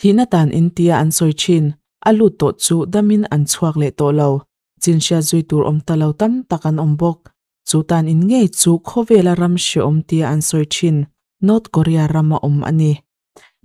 Thihna tan in tia an sawi thin, a lut tawh chu damin an chhuak leh tawh lo. Chin hriat zui tur awm ta lo tam tak an awm bawk. Chu tan in ngei chu khawvela ram hreawm tia an sawi thin North Korea rama awm a ni.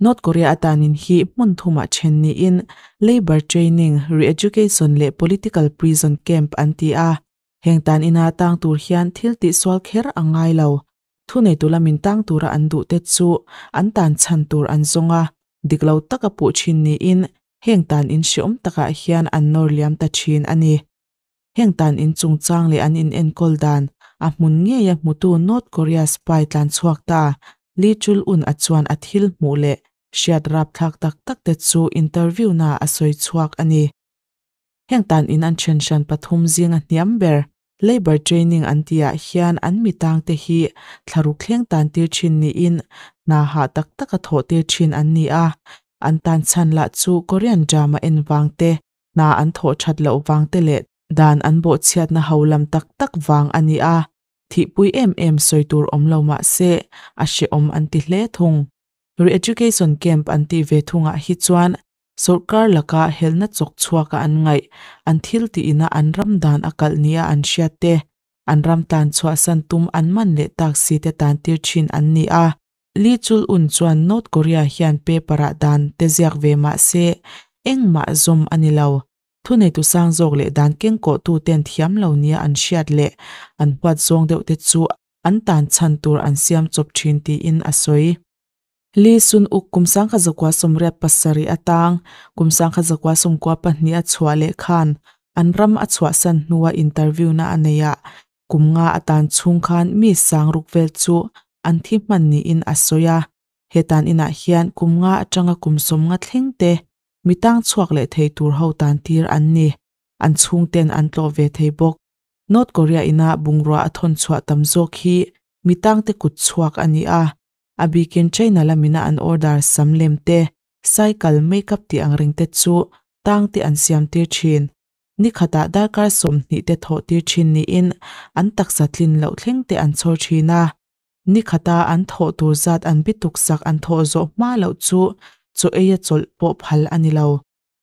North Korea atanin hi hmun thumah then niin Labour Training, Re-education leh Political Prison Camp an ti a. Heng tan ina tang tur hian thil tihsual kher a ngai lo. Thuneitu lamin tang tura an duh te chu an tan chhan tur an zawng a, dik lo taka puh thin niin heng tan in hreawm takah hian an nawr liam ta thin a ni. Heng tan in chungchang leh an inenkawl dan a hmun ngeia hmutu North Korea spy tlan chhuak ta Lee Chul-un a chuan a thil hmuh leh hriat rapthlak tak tak te chu interview naah a sawi chhuak a ni. Heng tan in an then hran pathum zinga hniam ber Labour training an tihah hian an mi tangte hi thlaruk thleng tan tir thin niin hna hah tak taka thawh tir thin an ni a. An tan chhan lah chu Korean drama en vang te, hna an thawh that loh vang te leh dan an bawhchhiatna ho lam tak tak vang a ni a. Thihpui em em sawi tur awm lo mah se a hrehawm an ti hle thung. Re-education camp an tih ve thungah hi chuan Sawrkar laka helna chawk chhuaka an ngaih, an thil tih ina an ram dan a kalh nia an hriat te, an ram tlan chhuahsan tum an man leh tak si te tan tir thin an ni a. Lee Chul Un chuan North Korea hian paper-ah dan te ziak ve mah se engmah zawm a ni lo. Thuneitu sang zawk leh dan kengkawhtu ten thiam lo nia an hriat leh an huat zawng deuh te chu an tan chhan tur an siam chawp thin tiin a sawi. Lee Sun Uk kum 1987 atang kum 1992 a chhuah leh khan an ram a chhuahsan hnua interview na a nei ah kum nga a tan chhung khan mi sang ruk vel chu an thi hman niin a sawi a. He tan inah hian kum nga atanga kum 50 thleng te mi tang chhuak leh thei tur ho tan tir an ni. An chhungten an tlawh ve thei bawk. North Korea ina bungrua a thawn chhuah tam zawk hi mi tangte kut chhuak a ni a. A bikin China lamina an order sam lem te, cycle, makeup tih ang reng te chu tang te an siam tir thin. Ni khatah darkar 20 te thawh tir thin niin an taksa tlin loh thleng te an chhawr thin a. Ni khata an thawh tur zat an bituk sak an thawh zawh hma loh chu chaw eia chawlh pawh phal a ni lo.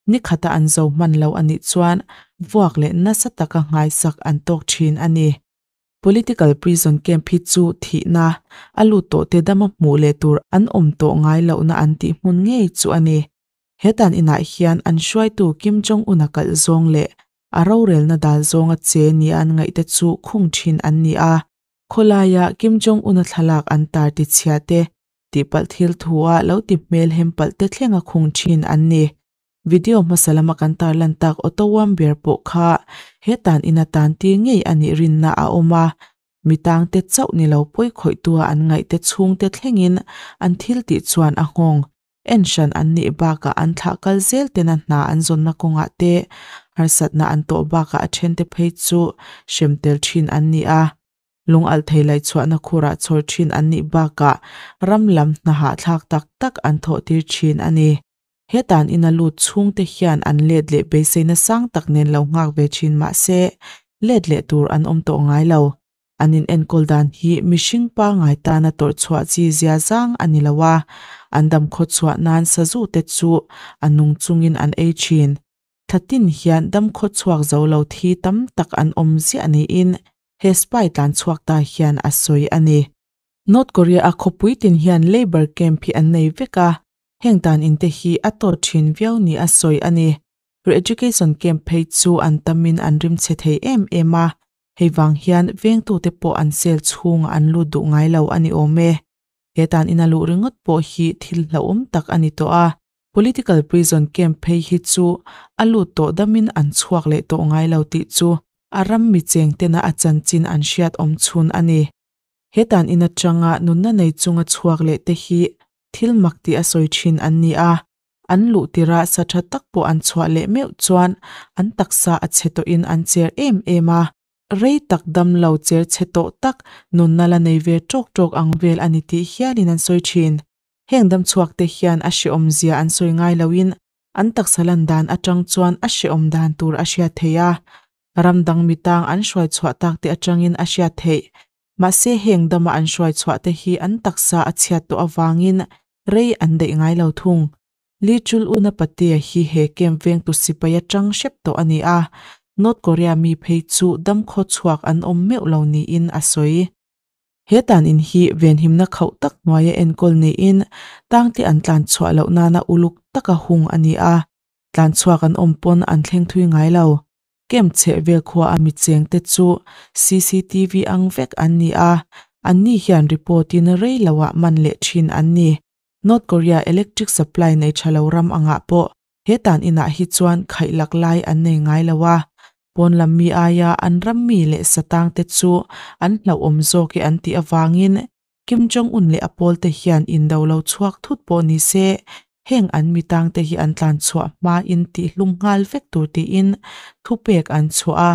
Ni khata an zo hman lo a nih chuan vuak leh nasa taka nghaisak an tawk thin a ni. Political prison camp hi chu thihna, a lut tawhte dama hmuh leh tur an awm tawh ngai lohna an tih hmun ngei chu a ni. He tan inah hian an hruaitu Kim Jong-un a kalh zawng leh a rorelna dal zawnga che nia an ngaihte chu khung thin an ni a. Khawlaia Kim Jong-un-a thlalak an tar tichhia te, tihpalh thil thua lo ti hmel hem palh te thlenga khung thin an ni. Video hmasa lama kan tarlan tak Otto Warmbier pawh kha he tan ina tan tir ngei a nih rinna a awm a, mi tangte chauh ni lo pawi khawihtua an ngaihte chhungte thlengin an thil tih chuan a nghawng. En hran an nih bakah an thlah kal zel tena hna an zawnna kawngah te harsatna an tawh bakah a thente phei chu hrem tel thin an ni a. Lung alh thei laihchhuahna khurah chhawr thin an nih bakah ram lam hna hahthlak tak tak an thawh tir thin a ni. He tan ina lut chhungte hian an let leh beiseina sang tak nen lo nghak ve thin mah se, let leh tur an awm tawh ngai lo. An in enkawl dan hi mihring pangai tana tawrh chhuah chi zia zang a ni lo a, an dam khaw chhuah nan sazu te chu a nung chungin an ei thin. Thla tin hian dam khaw chhuak zo lo thi tam tak an awm ziah niin he spy tlan chhuak ta hian a sawi a ni. North Korea a khawpui tin hian labour camp hi an nei vek a, Heng dan in te hi a tawt thin viau ni a sawi a ni. Re-education camp phei chu an tamin an rim chhe thei em em a, hei vang hian vengtute pawh an cell chhungah an lut duh ngai lo a ni awm e. He dan ina luh ringawt pawh hi thil hlauhawm tak a ni tawh a. Political prison camp phei hi chu a lut tawh damin an chhuak leh tawh ngai lo tih chu a ram mi cheng tena a chanchin an hriat awm chhun a ni. He dan in atanga nunna nei chunga chhuak leh te hi thil mak tih a sawi thin an ni a, an luh tirah sa tha tak pawh an chhuah leh meuh chuan an taksa a chhe tawhin an cher em em a, rei tak dam lo cher chhe tawh tak nunna la nei ve tawk tawk ang vel a ni tih hialin an sawi thin. Heng dam chhuak te hian a hrehawm zia an sawi ngai loin an taksa lan dan atang chuan a hrehawm dan tur a hriat theih a, ram dang mi tang an hruai chhuah tak te atangin a hriat theih. Mahse heng dama an hruai chhuah te hi an taksa a chhiat tawh avangin rei an daih ngai lo thung. Lee Chul-un-a patea hi he camp vengtu sipaia tang hrep tawh a ni a, North Korea mi phei chu dam khaw chhuak an awm meuh lo niin a sawi. He tan in hi venhimna khauh tak hnuaia enkawl niin tangte an tlan chhuah loh nana uluk taka hung a ni a, tlan chhuak an awm pawn an thleng thui ngai lo. Camp chhehvel khua a mi chengte chu cctv ang vek an ni a, anni hian report in rei loah man leh thin an ni. North Korea electric supply nei tha lo ram angah pawh he tan inah hi chuan khaihlak lai an nei ngai lo a, pawn lam mi aia an ram mi leh satangte chu an hlauhawm zawk e an tih avangin Kim Jong Un leh a pawlte hian indo lo chhuak thut pawh ni se heng an mi tangte hi an tlan chhuah hmain tihhlum nghal vek tur tiin thupek an chhuah a,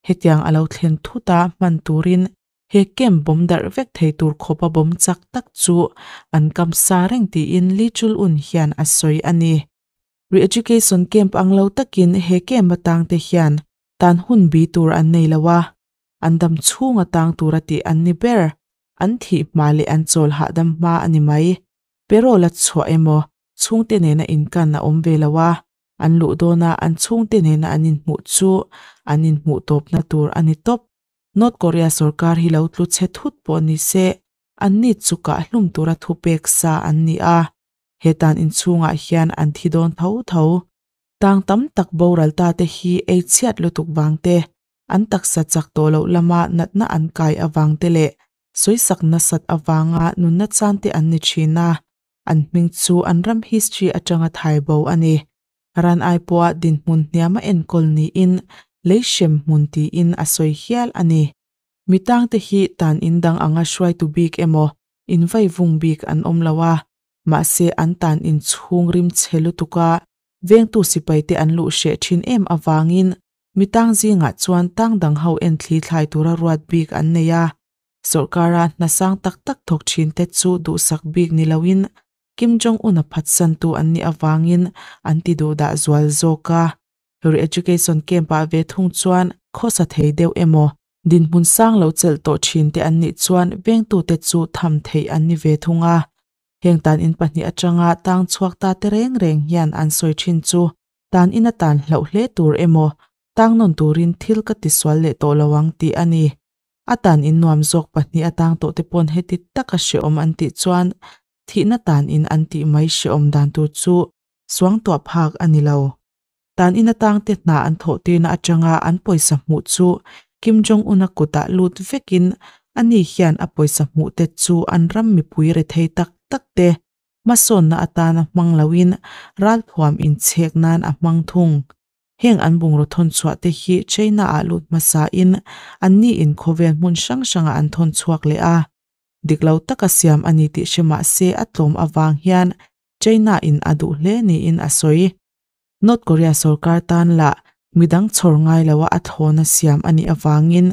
hetiang a lo thlen thuta hman turin he camp bomb darh vek thei tur khawpa bomb chak tak chu an kam sa reng tiin Lee Chul-un hian a sawi a ni. Re-education camp ang lo takin he camp atangte hian tan hun bi tur an nei lo a, an dam chhung atang tura tih an ni ber, an thih hma leh an chawl hahdam hma a ni mai. Parole a chhuah emaw chhungte nena inkan a awm ve lo a, an luh dawna an chhungte nena an inhmuh chu an inhmuh tawpna tur a ni tawp. North Korea sorkar hi lo tlu chhe thut pawh ni se, anni chu kah hlum tura thupek sa an ni a, he tan inchhungah hian an thi dawn tho tho. Tang tam tak boral ta te hi ei chhiat lutuk vang te, an taksa chak tawh loh lama natna an kai avang te leh sawisak nasat avanga nunna chan te an ni thin a, an hming chu an ram history atanga thai bo a ni. Ran ai pawha dinhmun hniama enkawl niin lei hrem hmun tiin a sawi hial a ni. Mi tangte hi tan in dang anga hruaitu bik emaw invaivung bik an awm lo a, mahse an tan in chhung rim chhe lutuk a, vengtu sipaite an luh hreh thin em avangin mi tang zingah chuan tang dang ho en thli thlai tura ruat bik an nei a. Sawrkara hna sang tak tak thawk thinte chu duhsak bik ni loin Kim Jong-un a phatsantu an nih avangin an ti duhdah zual zawk a. Re-education camp-ah ve thung chuan khawsa thei deuh emaw, dinhmun sang lo chelh tawh thinte an nih chuan vengtute chu tham theih an ni ve thung a. Heng tan in pahnih atanga tang chhuak ta te reng reng hian an sawi thin chu tan in atan hlauh hle tur emaw, tang nawn turin thil ka tisual leh tawh lo ang tih a ni. A tan in nuam zawk pahnih atang tawh te pawn heti taka hrehawm an tih chuan thihna tan in an tih mai hrehawm dan tur chu suangtuah phak a ni lo. Tan in atang te hna an thawh tirna atanga an pawisa hmuh chu Kim Jong Un-a kutah lut vekin ani hian a pawisa hmuh te chu an ram mipui rethei tak tak te hmasawnna atana hmang loin ralthuam inchhek nan a hmang thung. Heng an bungraw thawn chhuah te hi China ah lut hmasa in anni in khawvel hmun hrang hrangah an thawn chhuak leh a. Dik lo taka siam a ni tih hre mah se a tlawm avang hian China in a duh hle niin a sawi. North Korea sorkar tan lah midang chhawr ngai loa a thlawna siam a nih avangin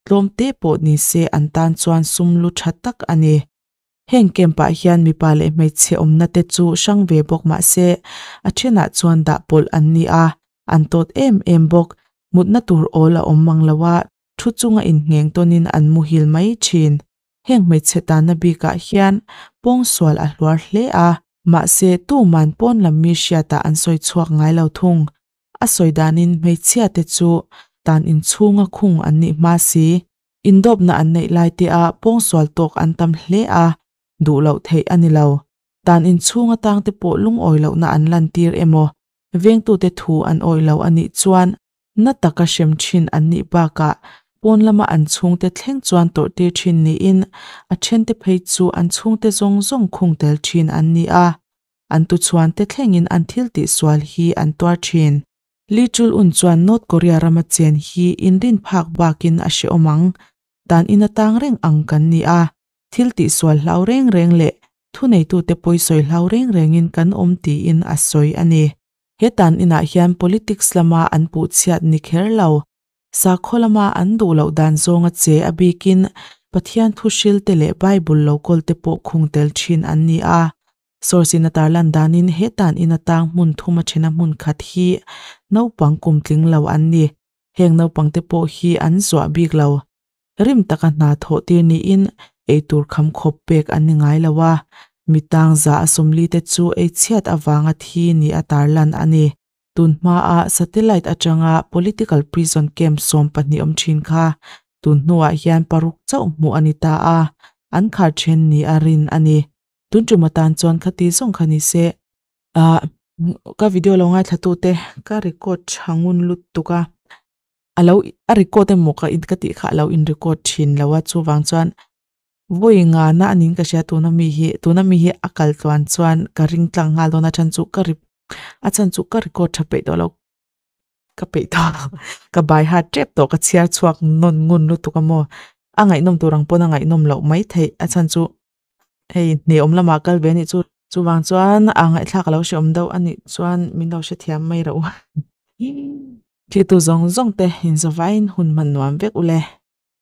tlawm te pawh ni se an tan chuan sum lu tha tak a ni. Heng camp-ah hian mipa leh hmeichhe awmna te chu hrang ve bawk mah se a thenah chuan dah pawlh an ni a, an tawt em em bawk. Mutna tur awl a awm mang lo a, thu chunga inngheng tawnin an muhil mai thin. Heng hmeichhe tanna bikah hian pawngsual a hluar hle a, mahse tuman pawn lam mi hriatah an sawi chhuak ngai lo thung. A sawi danin hmeichhia te chu tan inchhunga khung an nih hma si. Indawpna an neih lai te ah pawngsual tawk an tam hle a, duh loh theih a ni lo. Dan inchhung atang te pawh lungawi lohna an lantir emaw, vengtute thu an awih lo a nih chuan na taka hrem thin an nih bakah pawn lama an chhungte thleng chuan tawrhtir thin niin a thente phei chu an chhungte zawng zawng khung tel thin an ni a, an tuchhuante thlengin an thil tihsual hi an tuar thin. Lee Chul-un chuan North Korea rama chen hi inrin phak bakin a hrehawm ang. Dan in atang reng ang kan ni a, thil tihsual hlau reng reng leh thuneitute pawisawi hlau reng rengin kan awm tiin a sawi a ni. He tan inah hian politics lama an puhchhiat ni kher lo, sakhaw lama an duh loh dan zawnga che a bikin Pathian thuhrilte leh Bible lo kawlte pawh khung tel thin an ni a. Source in a tarlan danin he tan in atang hmun thuma thena hmun khat hi naupang kum tling lo an ni. Heng naupang te pawh hi an zuah bik lo. Rim taka hna thawh tir niin eitur kham khawp pek an ni ngai lo a. Mi tang 140 te chu ei chhiat avanga thi ni a tarlan a ni. Tun hmaa satellite atanga political prison camp 12 awm thin kha tun hnuah hian paruk chauh hmuh a ni ta a, an khar then ni a rin a ni. Tun tum atan chuan khati zawng kha ni se. Ah ka video lo ngaithla tute ka record tha ngun lutuk a, a lo a record emaw ka in ka tih kha a lo in record thin lo a chuvang chuan vawi ngana a niin ka hria tuna mi hi tuna mi hi a kal tluan chuan ka ring tlang nghal dawn a chhan chu ka a chhan chu ka record tha peih tawh lo ka peih tawh lo ka by heart tep tawh ka chhiar chhuak nawn ngun lutuk a maw a ngaihnawm tur ang pawn a ngaihnawm loh mai theih a chhan chu hei hneawm lamah kal ve anih chu chuvang chuan a ngaihthlak a lo hreawm deuh anih chuan min lo hrethiam mai reuh. Thiltu zawng zawng te inzawvain hun hman nuam vek ule.